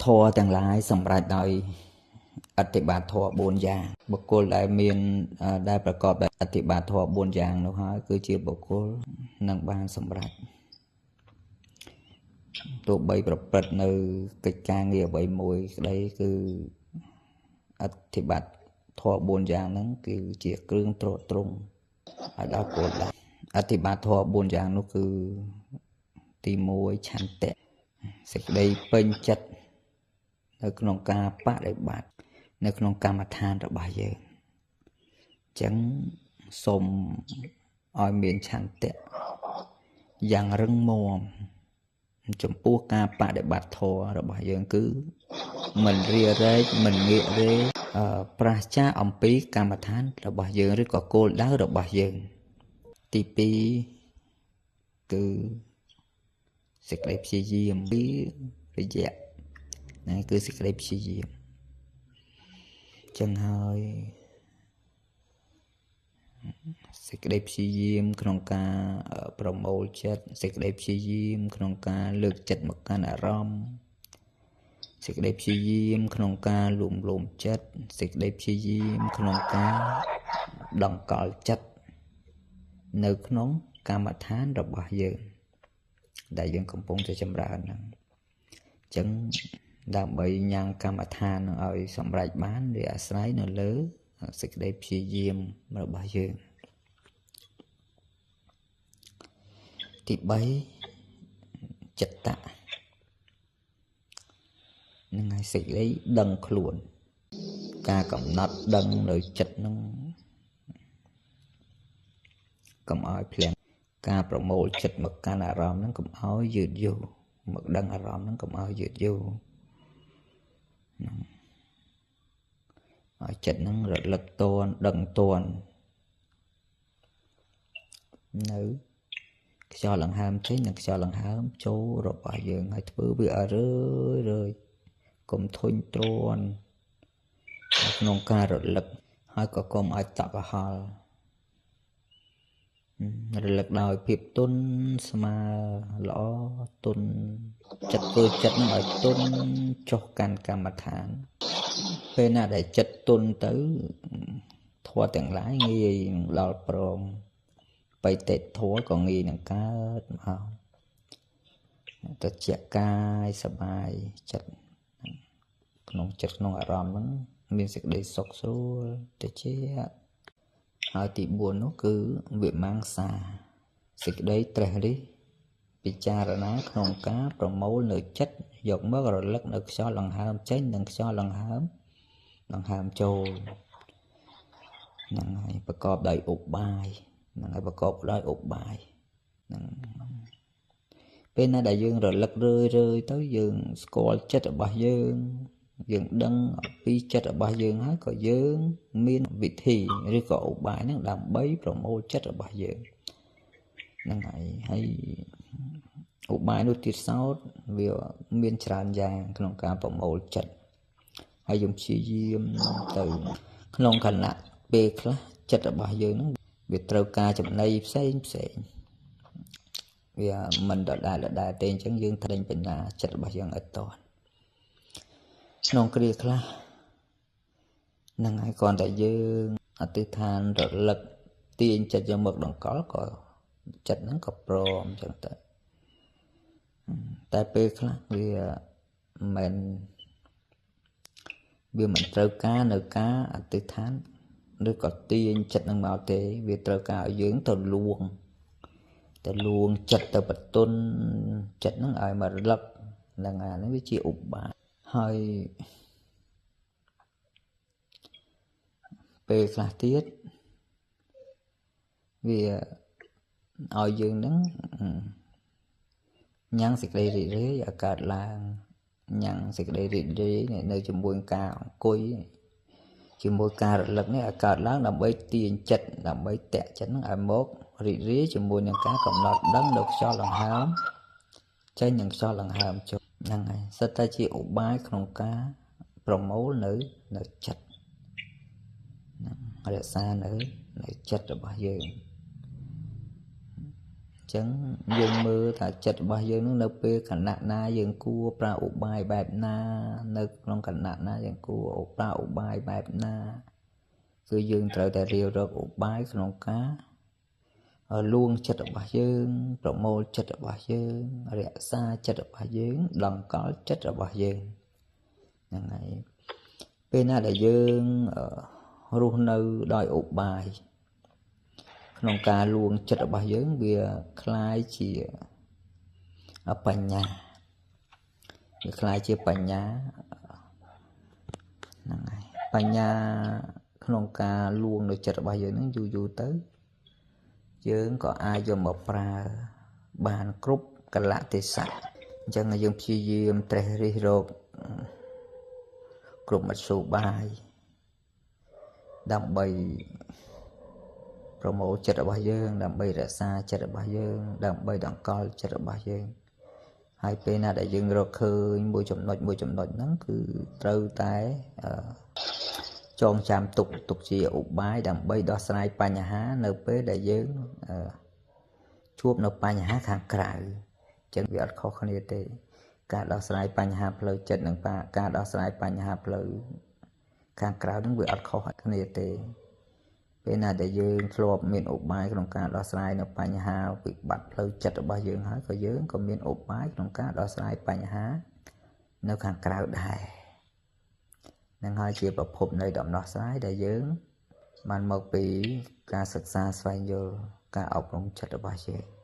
ធម៌ទាំងឡាយសម្រេចដោយអតិបាតធម៌4យ៉ាងបុគ្គលដែលមានដែលប្រកបដោយអតិបាតធម៌4យ៉ាងនោះហើយគឺជាបុគ្គលនឹងបានសម្រេចទោះបីប្រព្រឹត្តនៅកិច្ចការងារអ្វីមួយក្តីគឺអធិបត្តិធម៌4យ៉ាងហ្នឹងគឺជាគ្រឿងទ្រទ្រង់ឲ្យដល់គោលដៅអធិបត្តិធម៌4យ៉ាងនោះគឺទី1ឆន្ទៈសេចក្តីពេញចិត្តនៅក្នុងការបដិបត្តិនៅក្នុងកម្មដ្ឋានរបស់យើងអញ្ចឹងសូមឲ្យមានឆន្ទៈយ៉ាងរឹងមាំចំពោះការបដិបត្តិធម៌របស់យើងគឺមិនរារែកមិនងាករេប្រាសចាកអំពីកម្មដ្ឋានរបស់យើងឬក៏គោលដៅរបស់យើងទី2គឺសេចក្តីព្យាយាមពីរយៈហ្នឹងគឺសេចក្តីព្យាយាមចឹងហើយសេចក្តីព្យាយាមក្នុងការប្រមូលចិត្តសេចក្តីព្យាយាមក្នុងការលើកចិត្តមកកាន់អារម្មណ៍សេចក្តីព្យាយាមក្នុងការលួងលោមចិត្តសេចក្តីព្យាយាមក្នុងការដង្កល់ចិត្តនៅក្នុងកម្មដ្ឋានរបស់យើងដែលយើងកំពុងតែចម្រើនហ្នឹងអញ្ចឹងដើម្បីញ៉ាំងកម្មដ្ឋាននឹងឲ្យសម្រេចបានវាអាស្រ័យនៅលើសេចក្តីព្យាយាមរបស់យើងទី3ចិត្តៈនឹងឲ្យសេចក្តីដឹងខ្លួនការកំណត់ដឹងនៅចិត្តនឹងកុំឲ្យភ្លាំងការប្រមូលចិត្តមកកាន់អារម្មណ៍ហ្នឹងកុំឲ្យយឺតយូរមកដឹងអារម្មណ៍ហ្នឹងកុំឲ្យយឺតយូរហ្នឹងឲ្យចិត្តហ្នឹងរលឹកតនដឹងតននៅខ្យល់ដង្ហើមចេញនិងខ្យល់ដង្ហើមចូលរបស់យើងឲ្យធ្វើវាឲ្យរឿយរឿយកុំធុញទ្រាន់ក្នុងការរលឹកហើយក៏កុំឲ្យតក់ក្រហល់រលឹកដោយភាពទន់ស្មើល្អទន់ចិត្តធ្វើចិត្តនឹងឲ្យទន់ចុះកាន់កម្មដ្ឋានពេលណាដែលចិត្តទន់ទៅធម៌ទាំងឡាយងាយនឹងដល់ព្រមបៃតេធម៌ក៏ងាយនឹងកើតមកត្រជាក់កាយសប្បាយចិត្តក្នុងចិត្តក្នុងអារម្មណ៍ហ្នឹងមានសេចក្តីសុខស្រួលត្រជាក់ហើយទី4នោះគឺវិមង្សាសេចក្តីត្រេះរិះពិចារណាក្នុងការប្រមូលនៅចិត្តយកមករលឹកនៅខ្យល់ដង្ហើមចេញនិងខ្យល់ដង្ហើមចូលហ្នឹងហើយប្រកបដោយឧបាយហ្នឹងហើយប្រកបដោយឧបាយហ្នឹងពេលណាដែលយើងរលឹករឿយរឿយទៅយើងស្គាល់ចិត្តរបស់យើងយើងដឹងអំពីចិត្តរបស់យើងហើយក៏យើងមានវិធីឬក៏ឧបាយហ្នឹងដើម្បីប្រមូលចិត្តរបស់យើងហ្នឹងហើយហើយឧបាយនោះទៀតសោតវាមានច្រើនយ៉ាងក្នុងការប្រមូលចិត្តហើយយើងព្យាយាមទៅក្នុងខណៈពេលខ្លះចិត្តរបស់យើងហ្នឹងវាត្រូវការចំណីផ្សេងផ្សេងវាមិនដដែលដដែលទេអញ្ចឹងយើងត្រេញបញ្ញាចិត្តរបស់យើងឲ្យតន់ក្នុងគ្រាខ្លះហ្នឹងហើយគ្រាន់តែយើងអធិដ្ឋានរលឹកទាញចិត្តយកមកដង្កល់ក៏ចិត្តហ្នឹងក៏ព្រមអញ្ចឹងទៅតែពេលខ្លះវាមិនត្រូវការនៅការអធិដ្ឋានឬក៏ទាញចិត្តនឹងមកទេវាត្រូវការឲ្យយើងទៅលួងចិត្តទៅបន្ទន់ចិត្តហ្នឹងឲ្យមករលឹកហ្នឹងអាហ្នឹងវាជាឧបាយហើយពេលខ្លះទៀតវាឲ្យយើងហ្នឹងញ៉ាំងសេចក្តីរីករាយឲ្យកើតឡើងញ៉ាំងសេចក្តីរីករាយនៅជាមួយការអង្គុយជាមួយការរលឹកនេះឲ្យកើតឡើងដើម្បីទាញចិត្តដើម្បីតាក់ចិត្តហ្នឹងឲ្យមករីករាយជាមួយនឹងការកំណត់ដឹងនៅខ្យល់ដង្ហើមចេញនិងខ្យល់ដង្ហើមចូលហ្នឹងហើយសិតតែជាឧបាយក្នុងការប្រមូលនៅចិត្តហ្នឹងរក្សានៅចិត្តរបស់យើងអ ចឹងយើងមើលថាចិត្តរបស់យើងនឹងនៅពេលខណៈណាយើងគួរប្រើឧបាយបែបណា នៅក្នុងខណៈណាយើងគួរប្រើឧបាយបែបណា គឺយើងត្រូវតែរៀបរកឧបាយក្នុងការលួងចិត្តរបស់យើង ប្រមូលចិត្តរបស់យើង រក្សាចិត្តរបស់យើង ដង្កល់ចិត្តរបស់យើងហ្នឹងហើយ។ ពេលណាដែលយើងរស់នៅដោយឧបាយក្នុងការលួងចិត្តរបស់យើង វាคล้ายជាបញ្ញា វាคล้ายជាបញ្ញាហ្នឹងហើយ។ បញ្ញាក្នុងការលួងនៅចិត្តរបស់យើងហ្នឹង យូរយូរទៅយើងក៏អាចយកមកប្រើបានគ្រប់កលៈទេសៈ។ អញ្ចឹងយើងព្យាយាមត្រេះរិះរកគ្រប់មធ្យោបាយដើម្បីប្រមូលចិត្តរបស់យើង ដើម្បីរក្សាចិត្តរបស់យើង ដើម្បីដង្កល់ចិត្តរបស់យើង។ ហើយពេលណាដែលយើងរកឃើញមួយចំណុចមួយចំណុចហ្នឹង គឺត្រូវតែចងចាំទុក ទុកជាឧបាយដើម្បីដោះស្រាយបញ្ហានៅពេលដែលយើងជួបនៅបញ្ហាខាងក្រៅ។ អញ្ចឹងវាអត់ខុសគ្នាទេ ការដោះស្រាយបញ្ហាផ្លូវចិត្តនិងការដោះស្រាយបញ្ហាផ្លូវខាងក្រៅហ្នឹងវាអត់ខុសគ្នាទេ។ ពេលណាដែលយើងធ្លាប់មានឧបាយក្នុងការដោះស្រាយនៅបញ្ហាវិបត្តិផ្លូវចិត្តរបស់យើងហើយ ក៏យើងក៏មានឧបាយក្នុងការដោះស្រាយបញ្ហានៅខាងក្រៅដែរនឹងហើយ ជាប្រភពនៃដំណោះស្រាយដែលយើងបានមកពីការសិក្សាស្វែងយល់ ការអប់រំចិត្តរបស់យើង។